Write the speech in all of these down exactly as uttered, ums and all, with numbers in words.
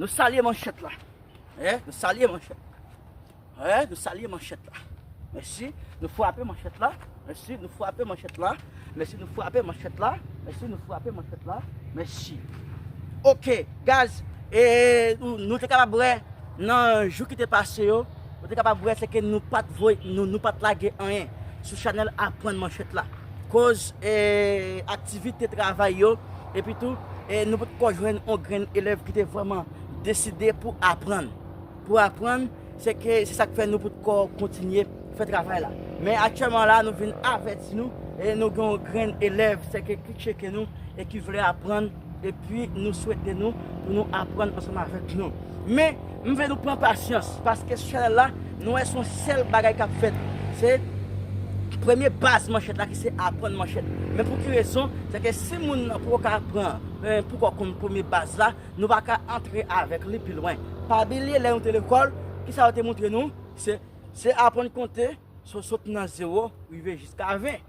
Nou salye manchèt la. Eh, nou salye manchèt. Eh, nou salye manchèt la. Mèsi. Nou frape manchèt la. Mèsi. Nou frape manchèt la. Mèsi. Nou frape manchèt la. Mèsi. Nou frape manchèt la. Mèsi. Ok, guys. E nou, nou te kapab wè nan jou ki te pase yo, nou te kapab wè se ke nou pa t voye, nou, nou pa t lage anyen sou chanèl Aprann Manchèt la. Koz, e, aktivite travay yo, epi tou, e, nou potko jwenn yon grenn elèv ki te vrèman deside pou aprann. Pou aprann, se ke, se sa k fè nou potko kontinye fè travay la. Men aktyèlman la, nou vin avèti nou, e nou gen yon grenn elèv, se ke ki tcheke nou, e ki vle aprann, epi nou swete nou pou nou aprann ansanm avèk nou. Men, m vle nou pran pasyans, paske sou chanèl la, nou wè se yon sèl bagay k ap fèt. Se premye baz manchèt la ki se aprann manchèt. Men pou ki rezon? Se ke si moun nan poko ka pran, eh, poko konn premye baz la, nou pa ka antre avèk li pi lwen. Pa bliye lè nou te lekòl, kisa yo te montre nou? Se, se aprann konte, so-, sot nan zewo, rive jiska ven.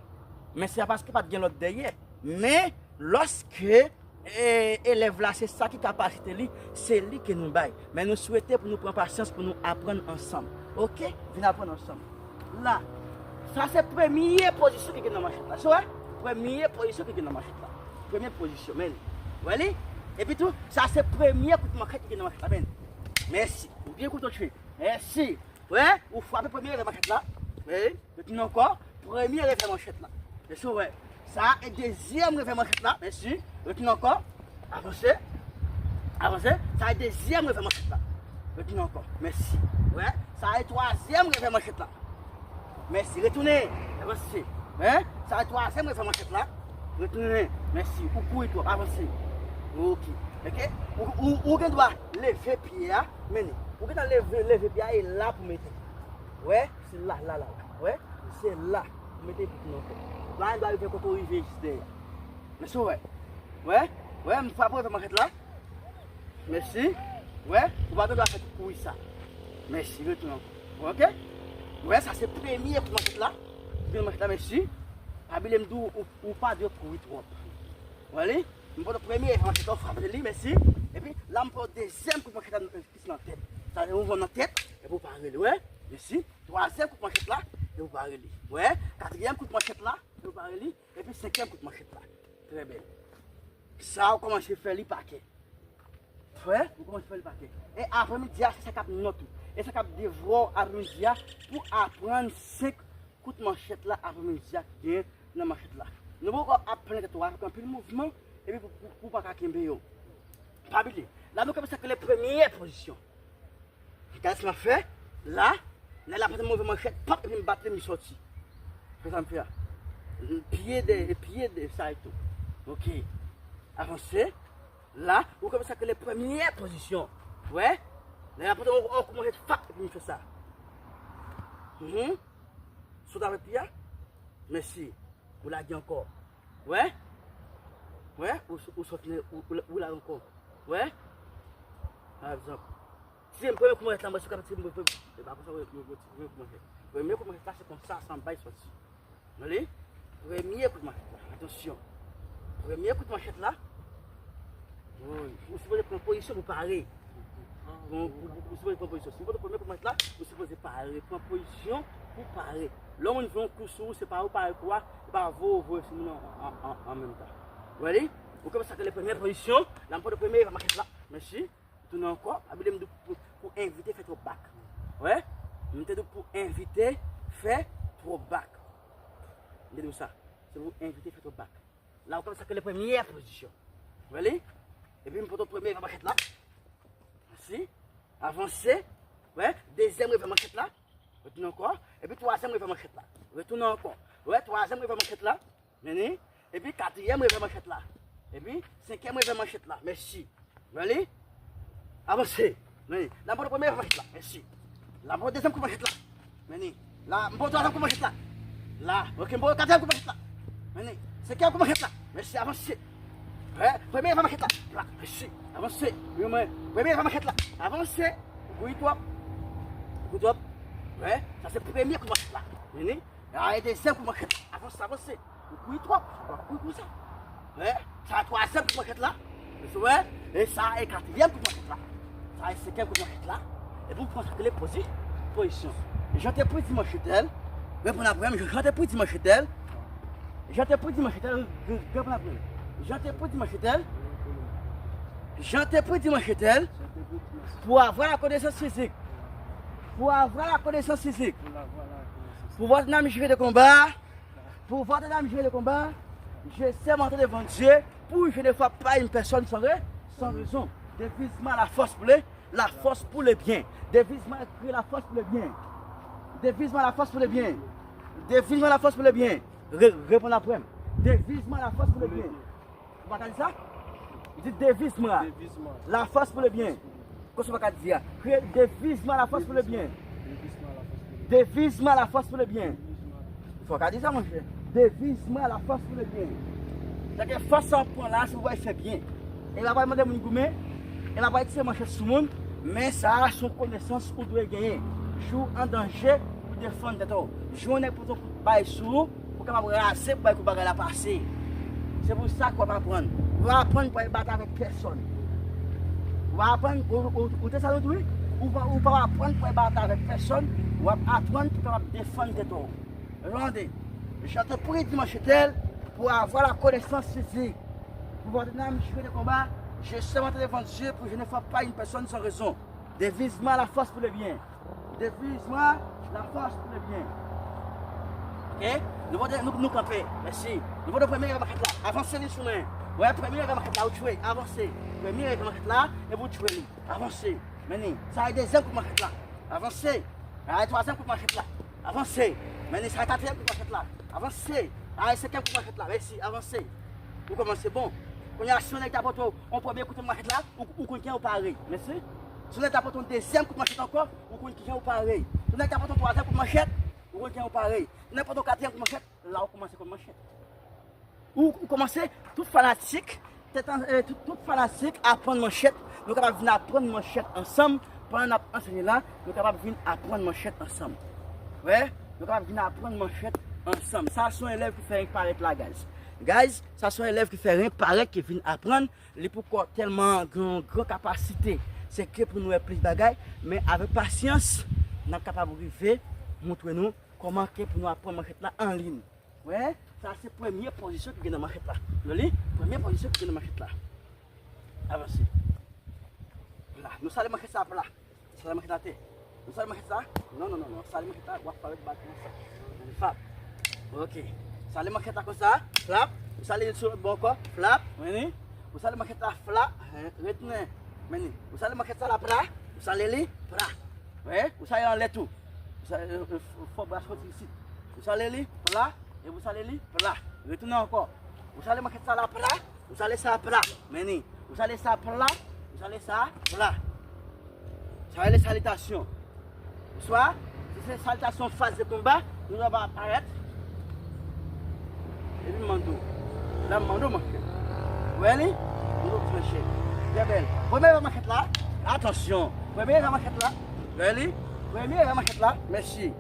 Men se pa paske pa t gen lòt dèyè. Men, lòske, e, elèv la, se sa ki kapasite li, se li ke nou bay. Men nou swete pou nou pran pasyans pou nou aprann ansanm. Ok? Vin aprann ansanm. La. Sa se premye pozisyon ki gen nan manchèt la. Se vre? Premye pozisyon ki gen nan manchèt la. Premye pozisyon, men. Wè li? Epi tou, sa se premye kout manchèt ki gen nan manchèt la, men. Mèsi. Ou byen koute w tchwe. Mèsi. Wè, ou frape premye revè manchèt la. Wi, retounen ankò. Premye revè manchèt la. Èske w wè? Sa e dezyèm revè manchèt la. Mèsi. Retounen ankò. Avanse. Avanse. Sa e dezyèm revè manchèt la. Retounen ankò. Mèsi. Wè, sa e twazyèm revè manchèt la. Mèsi. Retounen. Avanse. Wè, sa e twazyèm revè manchèt la. Retounen. Mèsi. Ou kouri twòp. Avanse. Ok. Ok. Ou, ou, ou gen dwa leve pye a. Mennen. Ou gentan leve, leve pye a e la pou mete. Wè, se la, la, la, la. Wè, se la. Ou mete pye nan fè. La, li dwa rive kote w rive jis dèyè. Mèsi, wè. Wè, wè, m frape revè manchèt la. Mèsi. Wè, ou pa gen dwa fè tout kouri sa. Mèsi, retounen ankò. Ok? Wè, sa se premye kout manchèt la. Premye manchèt la, mèsi. Pa bliye m di w, ou, ou pa dwe kouri twòp. Wè li? M pote premye manchèt la, ou frape li, mèsi. Epi, la, m pran dezyèm kout manchèt la, ki se nan tèt. Sa se mouvman nan tèt, epi ou pare li, wè. Mèsi. Twazyèm kout manchèt la, epi ou pare li. Wè. Katriyèm kout manchèt la, epi ou pare li. Epi senkyèm kout manchèt la. Trè bèl. Sa, ou kòmanse fè li pa kè. Frè, ou kòmanse fè li pa kè. E aprèmidi a, se sa k ap nòt ou. E sa k ap devwa w aprèmidi a pou aprann senk kout manchèt la aprèmidi a ki genyen nan manchèt la. Nou poko ap plen tèt ou avèk anpil mouvman, epi pou, pou, pou w pa ka kenbe yo. Pa bliye, la nou kanpe sa k rele premye pozisyon. Gade sa m ap fè, la, nèg la pote move manchèt, pap, epi m bat li, m sòti. Fè sa m fè a. Pye de, pye de, sa e tou. Ok. Avanse. La, ou kanpe sa k rele premye pozisyon. Wè? Nèg la pote yon, yon kou manchèt, fap, epi m fè sa. Mhm. Sot avèk pye a. Mèsi. Ou lage ankò. Wè? Wè? Ou, ou sot, ou, ou, ou lage ankò. Wè? Pa egzanp, si se premye kou manchèt la, mwen sou kapab tire mwen, e pa konsa, mwen, mwen, mwen, premye kou manchèt. Premye kou manchèt la, se konsa, sa m bay sòti. Tande? Premye kout manchèt la. Atansyon. Premye kout manchèt la. Wi, ou sipoze pran pozisyon pou pare. Bon, ou, ou, ou sipoze pran pozisyon. Si w pran premye kout manchèt la, ou sipoze pare. Pran pozisyon pou pare. Lè yon moun fè yon kou sou ou, se pa ou pare kou a, e pa voye, voye sou moun an, an, an, an menm tan. Ou wè li? Ou kanpe sa k rele premye pozisyon. La, m pran premye manchèt la. Mèsi. Tounen ankò, pa bliye m di w pou, pou evite fè twòp bak. Wè? M te di w pou evite fè twòp bak. M te di w sa. Se pou evite fè twòp bak. La ou konn sa k rele premyè pozisyon. Wè li? Epi m pote premye revè manchèt la. Mèsi. Avanse. Wè, dezyèm revè manchèt la. Retounen ankò. Epi twazyèm revè manchèt la. Retounen ankò. Wè, twazyèm revè manchèt la. Men ni. Epi katriyèm revè manchèt la. Epi senkyèm revè manchèt la. Mèsi. Wè li? Avanse. Men ni. La m pote premye revè manchèt la. Mèsi. La m pote dezyèm kout manchèt la. Men ni. La m pote twazyèm kout manchèt la. La. Ok, m pote katriyèm kout manchèt la. Men ni. Senkyèm kout manchèt la. Mèsi, avanse. Wè, premye revè manchèt la. Plak, mèsi. Avanse. Wi, mwen. Premye revè manchèt la. Avanse. Ou kouri twòp. Ou kouri twòp. Wè, sa se premye kout manchèt la. Men ni. A, e dezyèm kout manchèt la. Avanse, avanse. Ou kouri twòp. Ou pa kouri konsa. Wè, sa twazyèm kout manchèt la. Ou wè, e sa e katriyèm kout manchèt la. Sa e senkyèm kout manchèt la. Epi ou pran sa k rele pozi-, pozisyon. Jan te predi manchèt la. Reponn apre m, jan te predi manchèt la. Jan te predi manchèt la, re-, re-, reponn apre m. Jan te predi manchèt la. Jan te predi manchèt la. Pour avoir la connaissance physique. Pour avoir la connaissance physique. Pour voir ton âme jurée de combat. Pour voir ton âme jurée de combat. Je serme en devant Dieu pour je ne frappe pas une personne sans ra-, sans raison. Devise-moi la force pour le, la force pour le bien. Devise-moi, crie la force pour le bien. Devise-moi la force pour le bien. Devise-moi la force pour le bien. Re-, reponn apre m. Devise-moi la force pour le bien. Ou pa ka di sa? Di devise-moi. Devise-moi. La force pour le bien. Konsa ou pa ka di a. Crie, devise-moi la force pour le bien. Devise-moi la force pour le bien. Devise-moi la force pour le bien. Devise-moi la force. Fò w ka di sa, monchè. Devise-moi la force pour le bien. Sa ke fòs sa w pran la, se pou w fè byen. E pa pral mande moun goumen. E pa pral tire manchèt sou moun. Men sa a se yon konesans ou dwe genyen. Jou an danje, ou defann tèt ou. Jou yon nèg pote yon kout bay sou ou, ou kapab raze pou bay kout bagay la pase. Se pou sa ke w ap aprann. Ou pa aprann pou al batay avèk pèsòn. Ou pa aprann, ou, ou, ou te salut, wi? Ou pa, ou pa aprann pou al batay avèk pèsòn. Ou ap aprann pou w kapab defann tèt ou. Tande, je te prie dimanche tel pour avoir la connaissance physique. Pour voir ton âme jurée de combat, je serme devant Dieu pour je ne frappe pas une personne sans raison. Devise-moi la force pour le bien. Devise-moi la force pour le bien. Ok? Nou pote, nou, nou kanpe. Mèsi. Nou pote premye revè manchèt la. Avanse li sou mwen. Wè, premye revè manchèt la, ou tchwe. Avanse. Premye revè manchèt la, epi ou tchwe li. Avanse. Men ni. Sa e dezyèm kout manchèt la. Avanse. Sa e twazyèm kout manchèt la. Avanse. Men ni, sa e katriyèm kout manchèt la. Avanse. Sa e senkyèm kout manchèt la. Mèsi. Avanse. Ou kòmanse bon. Kounye a, si yon nèg ta pote w yon premye kout manchèt la, ou, ou konn kijan ou pare. Mèsi. Si yon nèg ta pote yon dezyèm kout manchèt ankò, ou konn kijan ou pare. Si yon nèg ta pote yon twazyèm kout manchèt, ou konn kijan ou pare. Si yon nèg pote yon katriyèm kout manchèt, la ou kòmanse konn manchèt. Ou, ou kòmanse, tout fanatik, tèt an, eh, tout, tout fanatik aprann manchèt. Nou kapab vin aprann manchèt ansanm. Pandan n ap ansenye la, nou kapab vin aprann manchèt ansanm. Wè, nou kapab vin aprann manchèt ansanm. Sa se yon elèv ki fè renk parèt la, guys. Guys, sa se yon elèv ki fè renk parèt, ki vin aprann. Li poko tèlman gen yon gran kapasite. Se ke pou nou wè plis bagay, men avèk pasyans, n ap kapab rive montre nou kòman ke pou nou aprann manchèt la an liy. Wè, sa se premye pozisyon ki gen nan manchèt la. Wè li? Premye pozisyon ki gen nan manchèt la. Avanse. La, nou sale manchèt sa pla. Sale manchèt la atè. Nou sale manchèt sa. Non, non, non, non. Sale manchèt la, w ap frape bal konsa. Frape. Ok. Sale manchèt la konsa. Frap. Ou sale sou lòt bò ankò. Frap. Men ni. Ou sale manchèt la. Frap. Retounen. Men ni. Ou sale manchèt sa la pla. Ou sale li. Pla. Wè. Ou sale anlè tou. Ou sale, eh, eh, fò bra soti isit. Ou sale li. Pla. E ou sale li. Pla. Retounen ankò. Ou sale manchèt sa la pla. Ou sale sa pla. Men ni. Ou sale sa pla. Ou sale sa pla. Sa rele salitasyon. Oswa, si se salitasyon faz de konba, nou ta va parèt. Epi m mande w. La m mande w manchèt. Wè li? Mande w ti manchèt. Trè bèl. Premye revè manchèt la. Atansyon. Premye revè manchèt la. Wè li? Premye revè manchèt la. Mèsi.